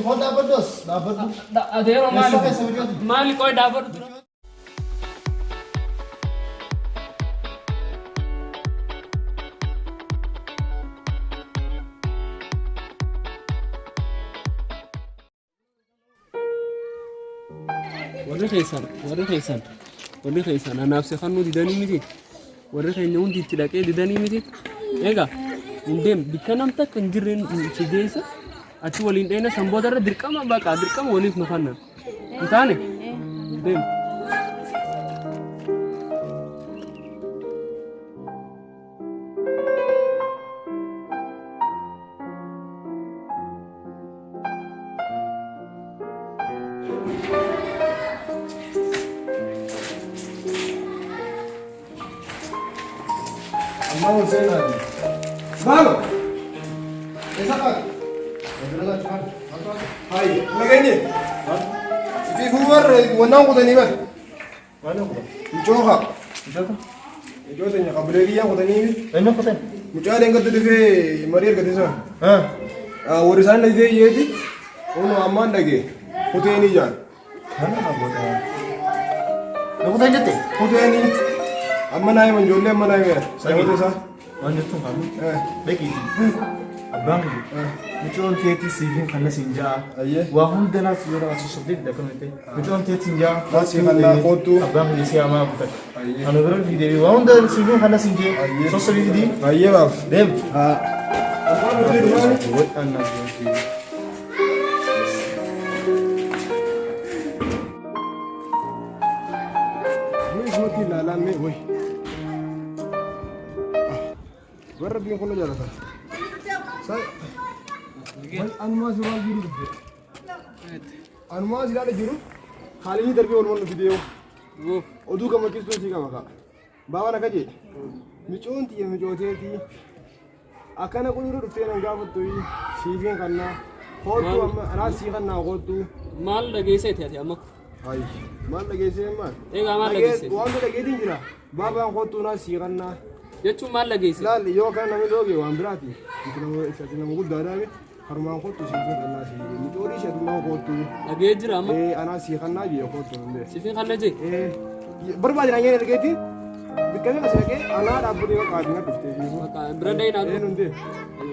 Hoo dhaabbadhu as dhaabbadhu. Adeero maali? Eessa keessa mucooti? Maali qoy dhaabbadhu dura. Warri keessan, warri keessan, warri keessan anaaf si kannuu didanii miti. Warri keenya hundi itti dhaqee didanii miti. Egaa hin deem bikka nam takka hin jirreen si geessa achi waliin dheena san booda irra dirqama baqa dirqama waliif nu kannan. Hin taane hin deem. Amma ol seenaa. Maalo! Eessa qaata? Hayi, nageenye. Siifuu warra wannaan kutanii bar. Mucooka. Mucoo teenya qabulee biyyaan kutanii. Eenyu kutan? Mucaa leengattu dhufee marii argate sun. Warri isaan dhagee yeeti. Ono ammaan dhagee. Kuteenii jaan. Kana godha. Na kutan jette? Kuteenii. Amma naa himan ijoollee amma naa himan. Saayimoota isaa. Waan jettuun qabu. Dhaqiiti. Abbaan kiyya. Mucoon teetii siifiin kan siin ja'a. Ayyee. Waa hunda naaf yoo nama sossobdee fida akkana jettee. Mucoon teetii siin ja'a. Waan sii kannaa koottu. Abbaan kiyya si hamaa kutan. Ayyee. Ana bira fidee waa hunda siifiin kan siin jee. Ayyee. Sossobii fidii. Ayyee baaf. Deem. Abbaan dhufee dhumaani. Wadhaan naaf gootee. Mee isumatti ilaalaa mee wayi. Warra biyya kun jaalata. Anumaa si waan jiru dubbe. Anumaa si ilaala jiru haalli darbee oolmaan nu fidee oduu gammachiistuu si qaba kaa. Baabaan akka jee micoon tiyya micooteeti akkana qulqulluu dhuftee nan gaafattu siifiin kannaa koottuu amma anaa sii kannaa koottuu. Maal dhageesseeti ati amma? Hayi maal dhageessee maal? Egaa maal dhageesse? Waan dhageetiin jira. Baabaan koottuu naa sii kannaa. Jechuun maal dhageesse? Laal yoo kana namni looge waan biraati. Ati nama ati nama guddaadhaa miti. Harmaan koottu siifiin kannaa sii jedhe. Micoorii ishee atummaa koottuu. Dhagee jira amma. Ee anaa sii kannaa jee koottuu nan beeku. Sifiin kan jee? Ee barbaade naan jedhe argeetti. Bikka meeqa si dhaqee anaa dhaabbatee yoo qaadina dhuftee fiigu. Bakka bira dhayinaa Ee nun deemu.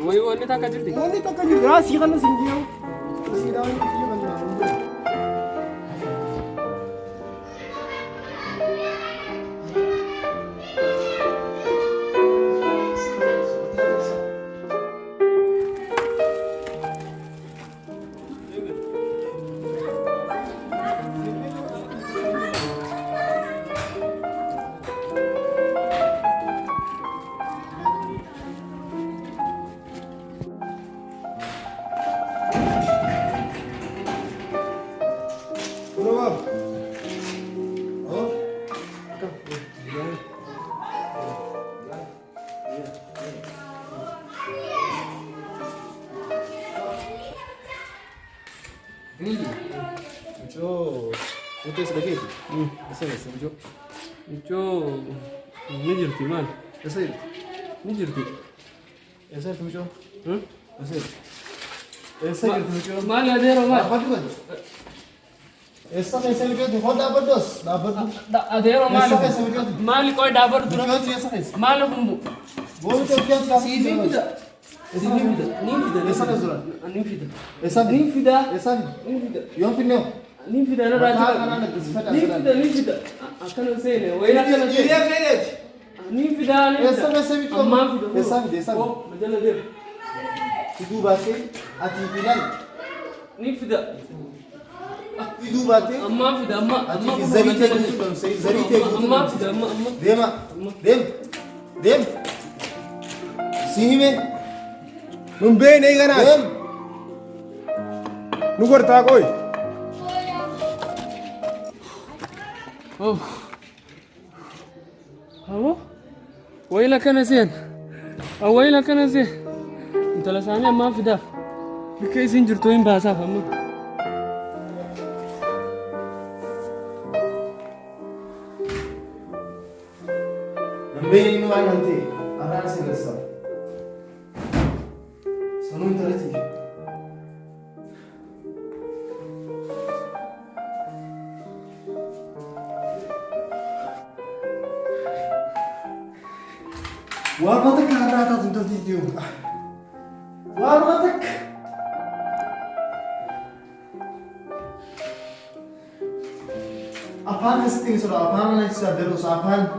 Wayi wanni takka jirti. Wanni takka jirti. Anaa sii kanna siin jeewu. Siidhaan sii kannaa hin jiru. Kuna baab. Oh. Mucoo mucoo isa dhageeti. Isa keessa mucoo. Mucoo ni jirti maal? Isa jirti. Ni jirti. Eessa jirti mucoo? Eessa jirti? Eessa jirti mucoo? Maali adeero maal? Dhaabbadhu gadi. Eessa keessa mucooti? Hoo dhaabbadhu as dhaabbadhu. Adeero maali? Eessa keessa mucooti? Maali qoy dhaabbadhu dura. Mucooti eessa keessa? Maali kun Boo mucoo kiyyaa si gaafachuu Siifin fida. Siifin fida. Niin fida. Eessa keessa dura? Niin fida. Eessa fida? Niin fida. Eessa fida? Niin fida. Yoon finnee hoo? Niin fida narraa Mataa jira. kanaan addisifadha Niin asirraa. fida niin fida. Akkana seene wayin akkana seene. Hiriyaa keeyeeti. Niin fida niin Eessa fida. keessa mucoo? Ammaan fida. Eessa fida? Eessa fida? Oh, majala deema. Fiduu baatee ati fidan. Niin fida. Fiduu baatee Ammaan fida amma ati amma fi zarii ta'e guutuu dhamsee zarii ta'e guutuu Ammaan dhamsee. fida amma amma. Deema. Deem. Deem. Si hime. Nun beekne eeganaati. Deem. Nu gortaa qoy. Oh. Awoo. Wayila kana seen. Wayila kana seen. Intala isaanii ammaan fidaaf. Bikka isin jirtu hin baasaaf amma. Nan beekne inni waan nan ta'e arraan isa garsaa. Sanuu intala tiyya. Waanuma takka har'aa taatu hin tolti jiru. Waanuma takka. Afaan asitti soda afaan mana isaa daruus afaan.